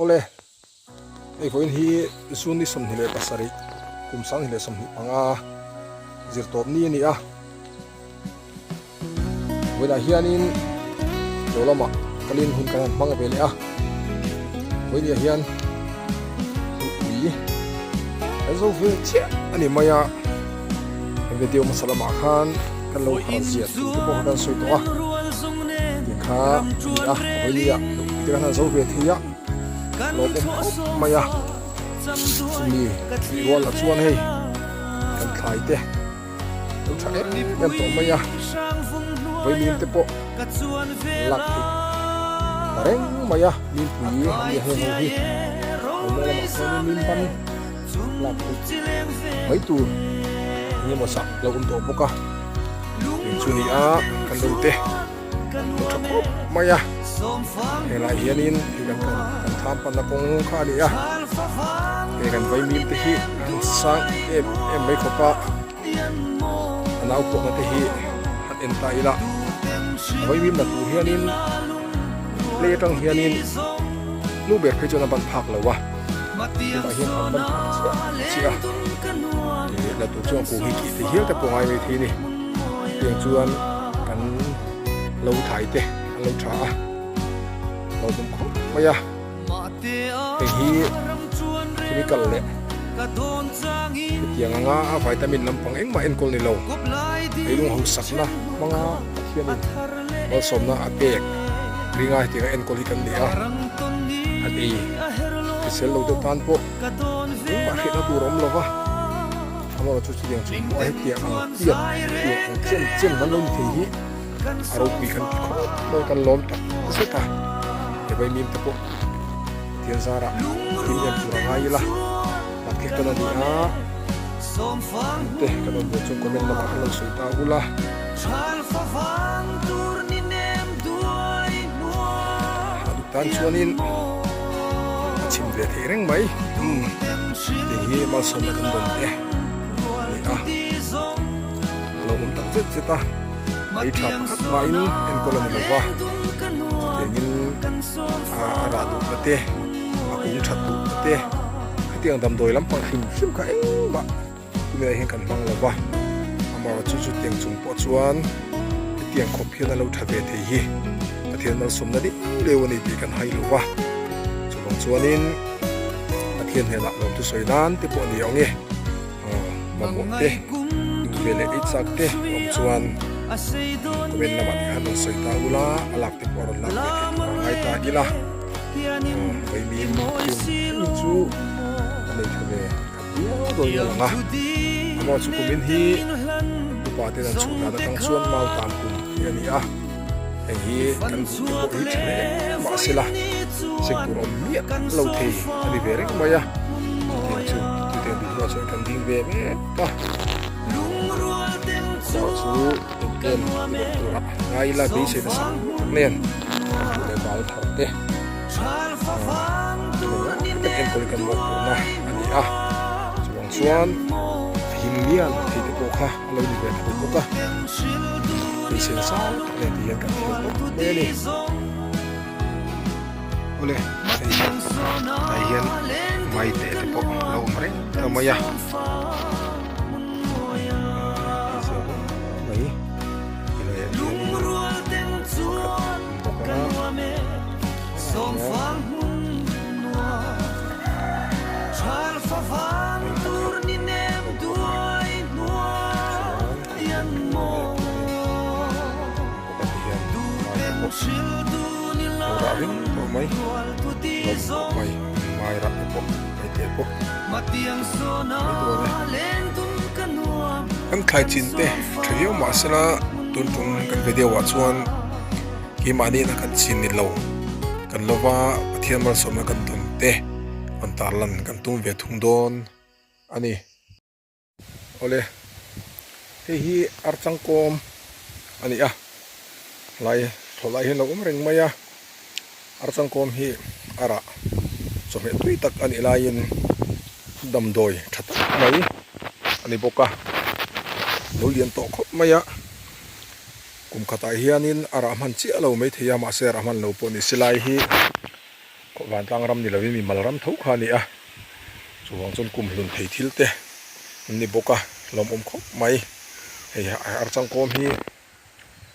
Awle, hei vawiin hi June ni 27 kum 2025 zirtawp ni a ni a. Vawiinah hianin chaw lamah kalin hun kan han hmang ve leh a. Vawiinah hian tupui kan zo ve chiah a ni mai a. He video hmasa lamah khan kan lo har zia thu te pawh kha kan sawi tawh a. Tiang kha a ni a, vawiinah tupui te kan han zo ve thei a. Lawmawm khawp mai a. Chumi tih rualah chuan hei kan thlai te. Lo tha em em tawh mai a, vawilim te pawh lak theih ta reng mai a, mimpui a nia heng ho hi lo mawng lamah sawn in mim ban lak theih mai tur eng emaw sak lo awm tawh bawk a, tih chu ni a kan lo te lo tha khawp mai a, helai hianin hei kan kan thlam panna kawng kha a ni a. He kan vaimim te hi an sang em em mai khawp a, a nau pawhna te hi han en ta ila a vaimim la tur hianin lei atang hianin nu ber phei chuan a ban phak lo a, tunah hian an ban phak chiah chiah a, ih la tur chuan kung hi kih te hial te pawh ngai mai thei a ni, tiang chuan kan lo thai te an lo tha a, lo awm khawp mai a. Hei hi chemical leh hetiang anga a vitamin lampang engmah enkawl ni lo. Leilung hausakna hmanga Pathianin malsawmna a pek ringa hetianga enkawl hi kan ni a, an ei hrisel lo deuh tan pawh engmah hriatna tur a awm lo va, amaherawhchu chutiang chung pawh a hetiang ang tiat tiang ang chen chen an lo ni thei hi. A ropui kan ti khawp mai kan lawm tak zet a, he vaimim te pawh Pathian zarah thil em tur a ngai ila, mak thil tawn a ni a, te kan awm ve chuan comment lamah khan lo sawi ta ula. A duh tan chuanin a chim ve theih reng mai, umm tih hi malsawmna kan dawn te a ni a. A lo awm tak zet zet a, ei tha pakhat mahin enkawl a ni lo va, chutiangin a rah duhna te, a kung that duhna te, khatiang damdawi lampang hrim hrim kha engmah tunah hian kan hmang lo va, amaherawhchu chutiang chung pawh chuan hetiang khawp hian a lo tha ve thei hi Pathian malsawmna deuh deuh a ni tih kan hai lo va, chuvang chuanin Pathian hnenah lawmthu sawi nan te pawh a ni ang e. Mamawh te, duh ve leh ei chak te awm chuan comment lamah te khan rawn sawi ta ula, a lak te pawh a rawn lak ve theih tur a ngai ta ila. Vaimim kung chu a nei tha ve khat viau dawn nia lang a, amah chu kumin hi upa ten an chhuh dan atang chuan mau tam kum hi a ni a, heng hi kan duh te pawh hi tha hle mahsela sek tur awm miah lo thei a ni ve reng mai a. Chutiang chu chutiang duh hnuah chuan kan ding ve mek a, amah chu engkem ti leh tura ngai ila beisei nasa tak nen kan duh leh bal thar te kan enkawl kan mawhphurhna a ni a, chuvang chuan a him mial thei te pawh kha a lo ni ve tho bawk a, beisei nasa tak nen ti hian kan thlir tawp mai a ni. Awle hei tlai hian mai te te pawh a lo awm reng ta mai a mai helaiah hianin pakhat a awm bawk a helaiah hian mai pakhat a awm bawk a chuan helaiah hianin pakhat hian mai te pawh. Lo rah ring tawh mai, lawm tawh mai, mai rah te pawh, mai te pawh mai dawn e. Kan thlai chin te tha viau mah sela tun tum kan video ah chuan keimahni ina kan chin ni lo kan lova Pathian malsawmna kan tawn te rawn tarlan kan tum ve thung dawn a ni. Awle, hei hi archangkawm a ni a, hlai thlawh lai hian a lo awm reng mai a, archangkawm hi a rah chawhmeh tui tak a nih laiin damdawi tha tak mai a ni bawk a, lo lian tawh khawp mai a, kum khatah hianin a rah hman chiah lo maithei a, mahse a rah hman lo pawh ni se lai hi. Vantlang ram ni lovin mimal ram tho kha a ni a, chuvang chuan kum hlun thei thil te an ni bawk a, lawmawm khawp mai. Hei archangkawm hi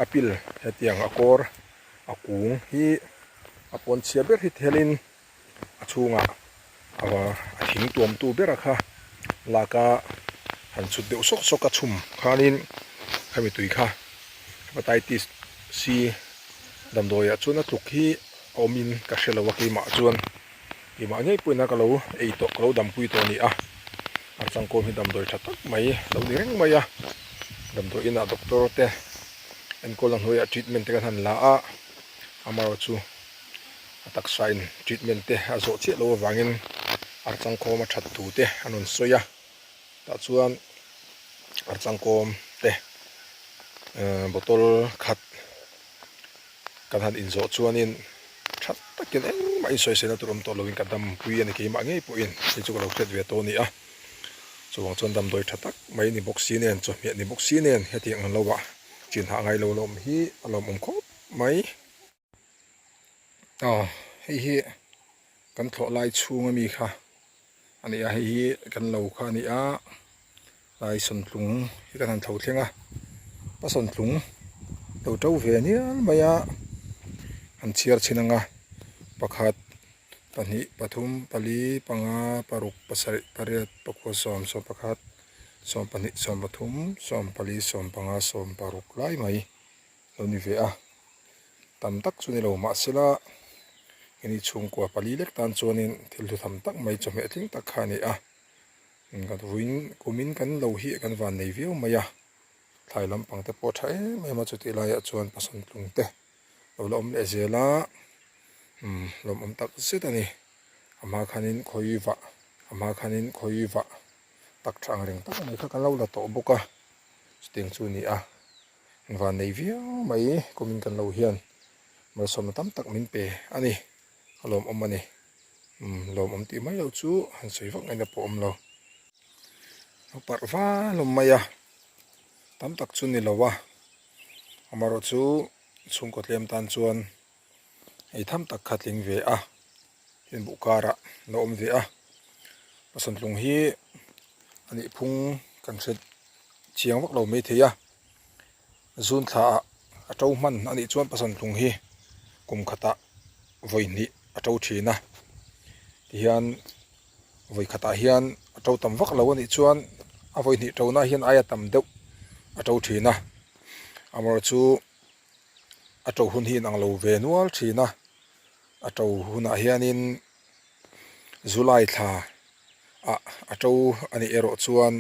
a pil hetiang a kawr a kung hi a pawn chhia ber hi thelin a chhungah a thing tuamtu bera kha lak a han chhut deuh sawk sawk a chhum khanin khami tui kha hepatitis C damdawiah chuan a tluk hi a awmin ka hre lo a keimah chuan keimah ngei pawhin a ka lo ei tawh ka lo dampui tawh a ni a archangkawm hi damdawi tha tak mai lo ni reng mai a damdawi inah doctor te enkawl na hnuaiah treatment te kan han la a amaherawhchu a taksa in treatment te a zawh chiah loh avangin archangkawm a that thu te an rawn sawi a tah chuan archangkawm te bottle khat kan han inzawh chuanin tha takin engmah insawisel na tur awm tawh loin ka dampui a ni keimah ngei pawhin hei chu ka lo hriat ve tawh a ni a chuvang chuan damdawi tha tak mai ni bawk si nen chawhmeh ni bawk si nen hetiang ang lo ah chin hah ngai lo lawm hi a lawmawm khawp mai. Aw hei hi kan thlawh lai chhung ami kha a ni a hei hi kan lo kha a ni a lai sawntlung hi kan han thlo thleng a a sawntlung lo to ve nial mai a an chhiar chhin ang a pakhat pahnih pathum pali panga paruk pasarih pariat pakua sawm sawmpakhat sawmpahnih sawmpathum sawmpali sawmpanga sawmparuk lai mai lo ni ve a tam tak chu ni lo mahsela hemi chhungkua pali lek tan chuanin thil hlu tham tak mai chawhmeh tling tak kha a ni a kan vawiin kumin kan lo hi kan van nei viau mai a thlai lampang te pawh a tha em em a chutih laiah chuan pasawmtlung te lo la awm leh zel a umm lawmawm tak zet a ni a hma khanin khawi vah a hma khanin khawi vah tak tha ang reng tak mai kha kan lo la tawh bawk a chutiang chu a ni a. Van nei viau mai kumin kan lo hian malsawmna tam tak min pe a ni a lawmawm a ni umm lawmawm tih mai loh chu han sawi vak ngaihna pawh a awm lo a parh val awm mai a tam tak chu ni lo a amaherawh chu chhungkaw tlem tan chuan ei tham tak kha tling ve a tin buh karah la awm ve a pasawntlung hi a nih phung kan hre chiang vak lo mai thei a zun thla ah a to hman a nih chuan pasawntlung hi kum khatah vawi hnih a to thin a tihian vawi khatah hian a to tam vak lo a nih chuan a vawi hnih to na hian aia tam deuh a to thin a amaherawhchu a to hun hi inang lo ve nual thin a a to hunah hianin July thla ah a to a nih erawh chuan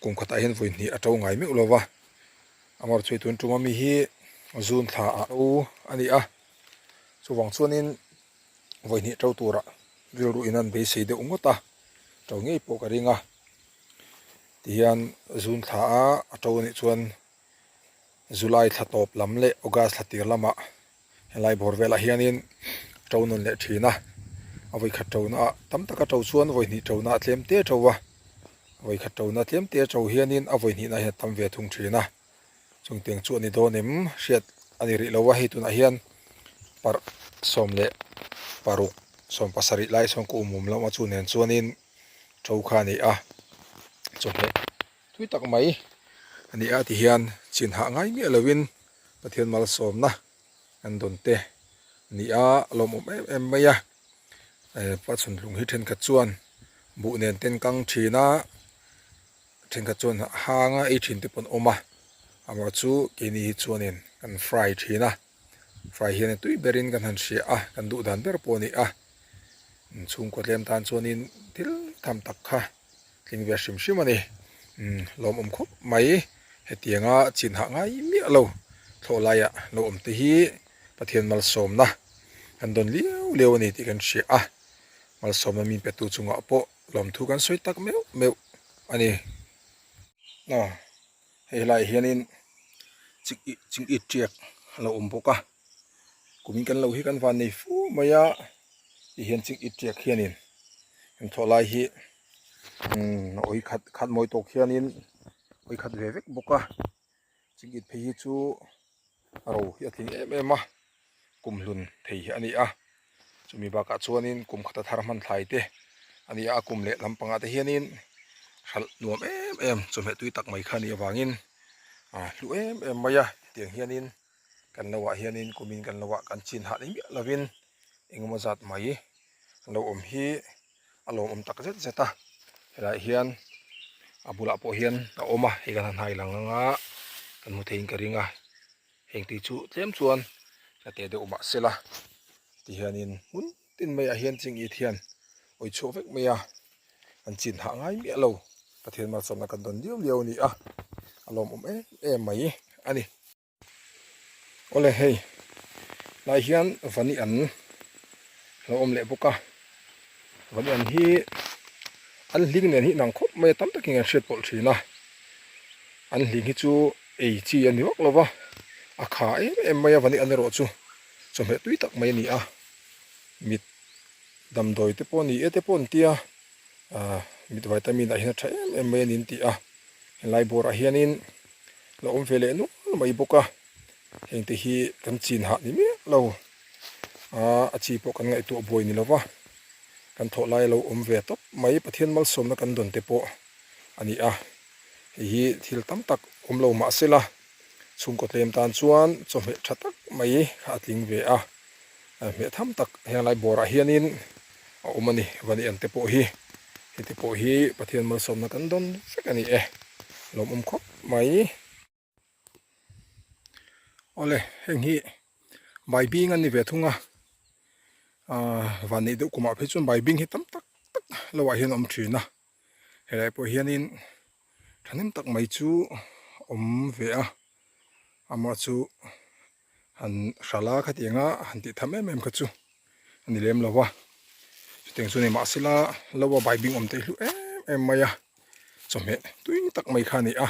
kum khatah hian vawi hnih a to ngai meuh lo va amaherawhchu hei tun tum ami hi June thla ah a to a ni a chuvang chuanin vawi hnih to turah rilru in an beisei deuh ngawt a to ngei pawh ka ring a tihian June thla a a to a nih chuan July thla tawp lam leh August thla tir lamah helai bawr velah hianin to nawn leh thin a a vawikhat to na ah tam taka to chuan vawi hnih to na ah tlem te to a vawikhat to na tlem te to hianin a vawi hnih na hian a tam ve thung thin a chungtiang chu a ni dawn em hriat a ni rih lo a hei tunah hian parh 16 17 lai sawn ka um awm lo a chu nen chuanin to kha a ni a chawhmeh thui tak mai a ni a tihian chin hah ngai miah lovin Pathian malsawmna kan dawn te a ni a a lawmawm em em mai a pachhunhlung hi thenkhat chuan buh nen ten kang thin a thenkhat chuan a hang a ei thin te pawh an awm a amaherawh chu keini hi chuanin kan fry thin a fry hian a tui berin kan han hria a kan duh dan ber pawh a ni a chhungkaw tlem tan chuanin thil tham tak kha. Tling ve hrim hrim a ni. Umm lawmawm khawp mai. Hetianga chin hah ngai miah lo thlawh laiah lo awm te hi Pathian malsawmna kan dawn liau liau a ni tih kan hria a. Malsawmna min petu chungah pawh lawmthu kan sawi tak meuh meuh a ni. Aw hei helaiah hianin chingit tiak a lo awm bawk a. Kumin kan lo hi kan van nei fu mai a tihian chingit tiak hianin kan thawh lai hi umm awi khat khat mawi tawk hianin awi khat ve vek bawk a chingit phei hi chu ro hi a tling em em a kumhlun thei hi a ni a. Chumi bakah chuanin kum khata thar hman thlai te a ni a, a kum leh lampangah te hianin hralh nuam em em chawhmeh tui tak mai kha a nih avangin ah hlu em em mai a tiang hianin kan lo ah hianin kumin kan lo ah kan chin hah ni miah lovin engemaw zat mai an lo awm hi a lawmawm tak zet zet a helaiah hian a bulah pawh hian a awm a hei kan han hai lang anga kan hmu theiin ka ring a heng tih chu tlem chuan la teh deuh mah se la tihianin hmun tin maiah hian chingit hian awi chhuak vek mai a an chin hah ngai miah lo Pathian malsawmna kan dawn liau liau a ni a a lawmawm em em mai a ni. Awle hei lai hian vani an lo awm leh bawk a vani an hi an hling nen hi inang khawp mai a tam takin an hriat pawlh thin a an hling hi chu ei chi a ni vak lo va a kha em em mai a vani an erawh chu chawhmeh tui tak mai a ni a mit damdawi te pawh a ni e te pawh an tia ah mit vitamin ah hian a tha em em mai a ni an ti a helai bawrah hianin la awm ve leh nual mai bawk a heng te hi kan chin hah ni miah lo ah a chi pawh kan ngaihtuah buai ni lova kan thawh lai a lo awm ve tawp mai Pathian malsawmna kan dawn te pawh a ni a hei hi thil tam tak awm lo mah se la chhungkaw tlem tan chuan chawhmeh tha tak mai kha a tling ve a hmeh tham tak heng lai bawrah hianin a awm a ni vani an te pawh hi heti pawh hi Pathian malsawmna kan dawn vek a ni e lawmawm khawp mai. Awle heng hi baibing an ni ve thung a ahh vanneih deuh kumah phei chuan baibing hi tam tak tak lo ah hian a awm thin a helai pawh hianin thahnem tak mai chu awm ve a amah chu han hralh a khatiang a han tih tham em em kha chu a ni lem lo va chutiang chu ni mahsela lo a baibing awm te hi hlu em em mai a chawhmeh tui tak mai kha a ni a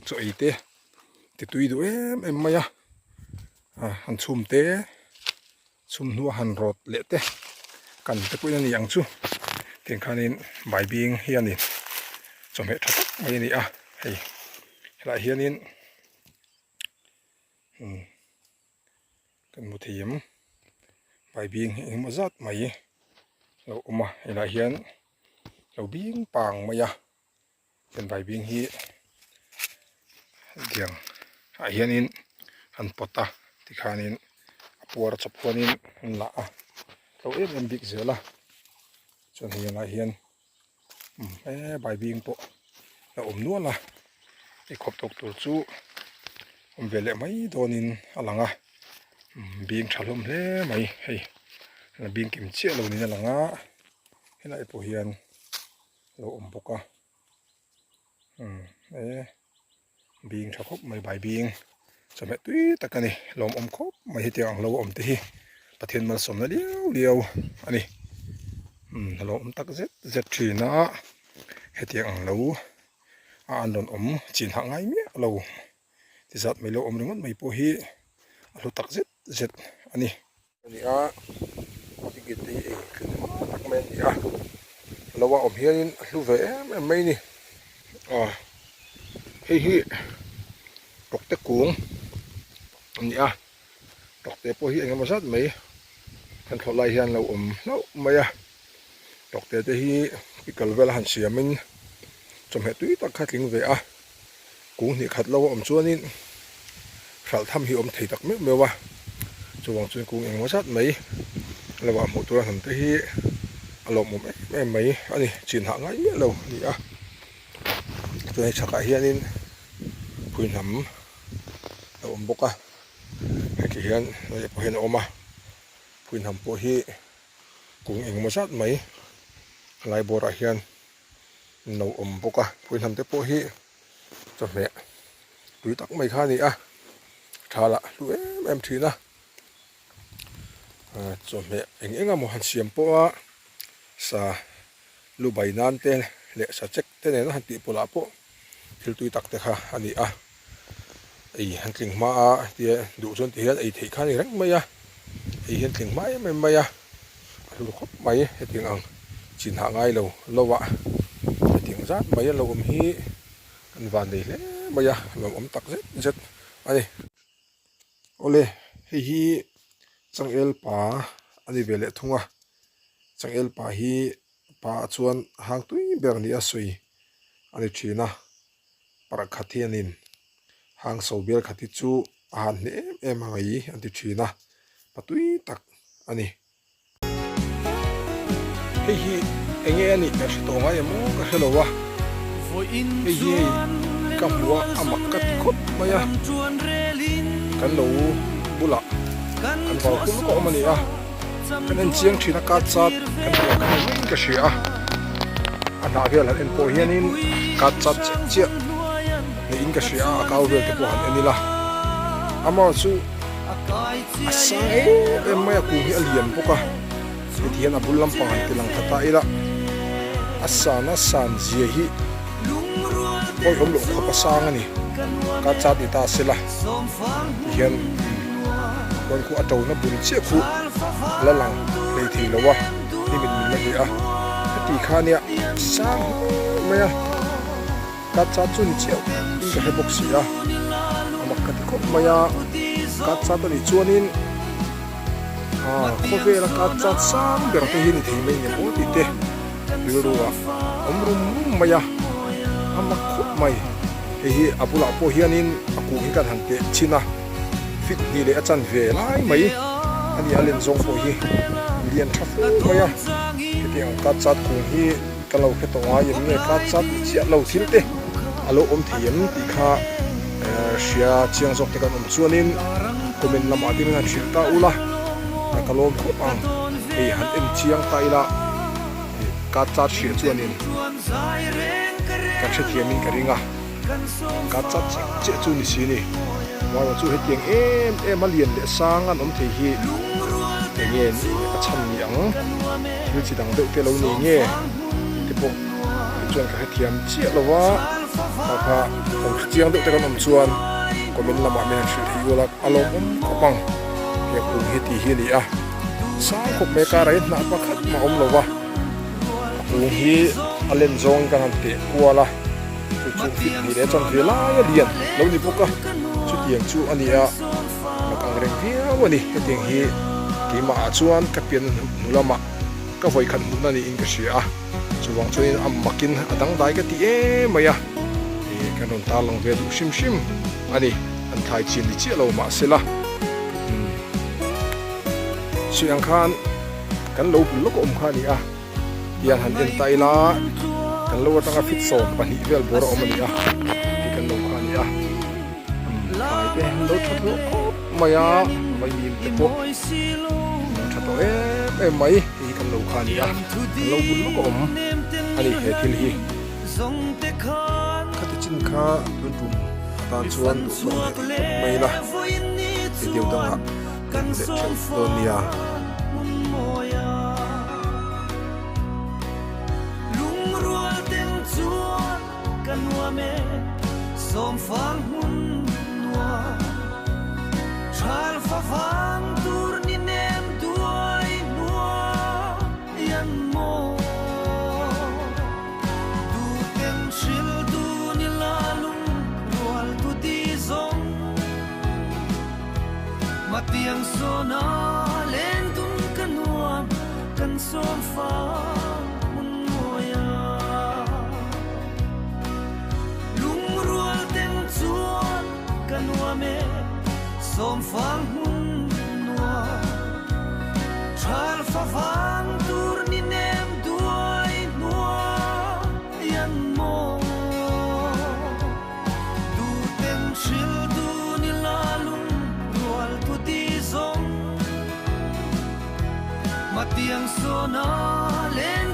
chaw ei te ti tui duh em em mai a ah han chhum te chhum hnu a han rawt leh te kan te pawhin a ni ang chu tiang khanin baibing hianin chawhmeh tha tak mai a ni a hei helaiah hianin umm kan hmu thei em baibing hi engemaw zat mai lo awm a helaiah hian lo bing pang mai a heng baibing hi tiang ah hianin an pawt a tikhanin a puar chawp huanin an lah a tlo em em bik zel a chuan hei helaiah hian umm he baibing pawh a awm nual a i khawp tawk tur chu awm ve leh mai dawnin a lang a umm bing tha hlawm hle mai hei la bing kim chiah lo niin a lang a helai pawh hian lo awm bawk a umm e bing tha khawp mai bai bing chawhmeh tui tak a ni lawmawm khawp mai hetiang ang lo a awm te hi Pathian malsawmna liau liau a ni umm a lawmawm tak zet zet thin a hetiang ang lo a an rawn awm chin hah ngai miah lo ti zat mai lo awm ringawt mai pawh hi a hlu tak zet zet a ni. A ni a ticket te hi eng tling hma tak mai a ni a lo a awm hianin a hlu ve em em mai a ni aw hei hi tawkte kung a ni a tawkte pawh hi engemaw zat mai kan thlawh lai hian a lo awm hlauh mai a tawkte te hi pickle vel a han siamin chawhmeh tui tak kha a tling ve a. Kung hnih khat lo a awm chuanin hralh tham hi a awm thei tak meuh meuh a, chuvang chuan kung engemaw zat mai lo ah hmuh tur a hnam te hi a lawmawm em em mai a ni, chin hah ngai miah lo a ni a, chuan hei chhakah hianin phui hnam a awm bawk a, heti hian hei pawh hian a awm a, phui hnam pawh hi kung engemaw zat mai a lai bawrah hian. no awm bawk a pui hnam te pawh hi chawhmeh tui tak mai kha a ni a tha lah hlu em em thin a ah chawhmeh eng eng emaw han siam pawh a sa lu bai nan te leh sa chek te nena han tih pawlh ah pawh thil tui tak te kha a ni a ei han tling hma a tia duh chuan ti hian ei theih kha a ni reng mai a ei hian tling hma em em mai a a hlu khawp mai hetiang ang chin hah ngai lo lo ah hetiang zat mai a lo awm hi kan van nei hle mai a lawmawm tak zet zet a ni. Awle hei hi changel pa a ni ve leh thung a, changel pa hi pa ah chuan hang tui ber ni a sawi a ni thin a, parh khat hianin hang so bial khat hi chu a han hneh em em ang mai an ti thin a, pa tui tak a ni. Hei hi enge a nih ka hre tawh ngai em aw ka hre lo a, hei hi hei ka hmu a a mak ka ti khawp mai a, kan lo bulah kan vau khum lawk a awm a ni a, kan en chiang thin a ka chat kan tih ang kha ni maiin ka hria a, a hnah vel han en pawh hianin ka chat chiah chiah niin ka hria a, a kau vel te pawh han en ila amaherawhchu. A sang em em mai a kung hi a lian bawk a heti hian a bul lampang han ti lang kha ta ila a san a san zia hi awihawm loh khawp a sang a ni ka chat ni ta se la ti hian khuan khu a to na bul chiah khu a la lang hlei thei lo a hnim in min la hliah a heti kha nia sang hle mai a. Ka chat chu ni chiah in ka hre bawk si a, a mak ka ti khawp mai a, ka chat a nih chuanin aaa khawvela ka chat sang ber te hi ni thei mai nge maw tih te rilru ah awm rum rum mai a, a mak khawp mai. Hei hi a bulah pawh hianin a kung hi kan han teh chhin a, fit hnih leh a chan ve lai mai a ni a len zawng pawh hi lian tha fu mai a, hetiang ka chat kung hi. Ka lo hre tawh ngai em nge ka chat chiah lo thil te a lo awm thei em tih kha hria chiang zawk te kan awm chuanin comment lamah te min han hrilh ta ula ka lawm khawp ang hei han en chiang ta ila ka chat hria chuanin kan hrethiamin ka ring a ka chat chiah chiah chu ni si ni Marawh chu hetiang em em a lian leh sang an awm thei hi enge a chhan ni ang. Thil chi dang deuh te lo ni nge tih te pawh kei chuan ka hrethiam chiah lo va, kha kha lo hre chiang deuh te kan awm chuan comment lamah min han hrilh theih ula a lawmawm khawp ang. He kung hi tih hi a ni a, sang khawp mai karah hian hnah pakhat mah a awm lo va, a kung hi a len zawngin kan han teh kual a, chu chu fit hnih leh chanve lai a lian lo ni bawk a, chutiang chu a ni a. Mak ang reng viau a ni. Hetiang hi keimah ah chuan ka pian hnu lamah ka vawi khat hmuhna niin ka hria a, chuvang chuanin a makin a dangdai ka ti em mai a, ih kan rawn tarlang ve duh hrim hrim a ni. An thlai chin ni chiah lo mahsela umm sawi ang khan kan lo bul lawk a awm kha a ni a, tiang han en ta ila kan lo atanga fit 12 vel bawr a awm a ni a, tih kan lo kha a ni a. Thlai te an lo tha tawh khawp mai a, vaimim te pawh an lo tha tawh em em mai hei hi kan lo kha a ni a, kan lo bul lawk a awm a ni he thil hi. Khati chin kha tun tum atan chuan duh tawh leh khawp mai ila, video dangah kan hmu leh theuh dawn nia. Ka nuam e sawmfang hmun nuam Thal favang tur ni nem duai hnuai an maw Du ten hril du ni la lung rual tu ti zawng Matiang sawna len dun ka nuam kan sawmfang hmun mawia Lungrual ten chuan ka nuam e sawmfang hmun nuam Thal favang tur ni nem duai hnuai an maw Du ten hril du ni la lungrual tu ti zawng Matiang sawna len.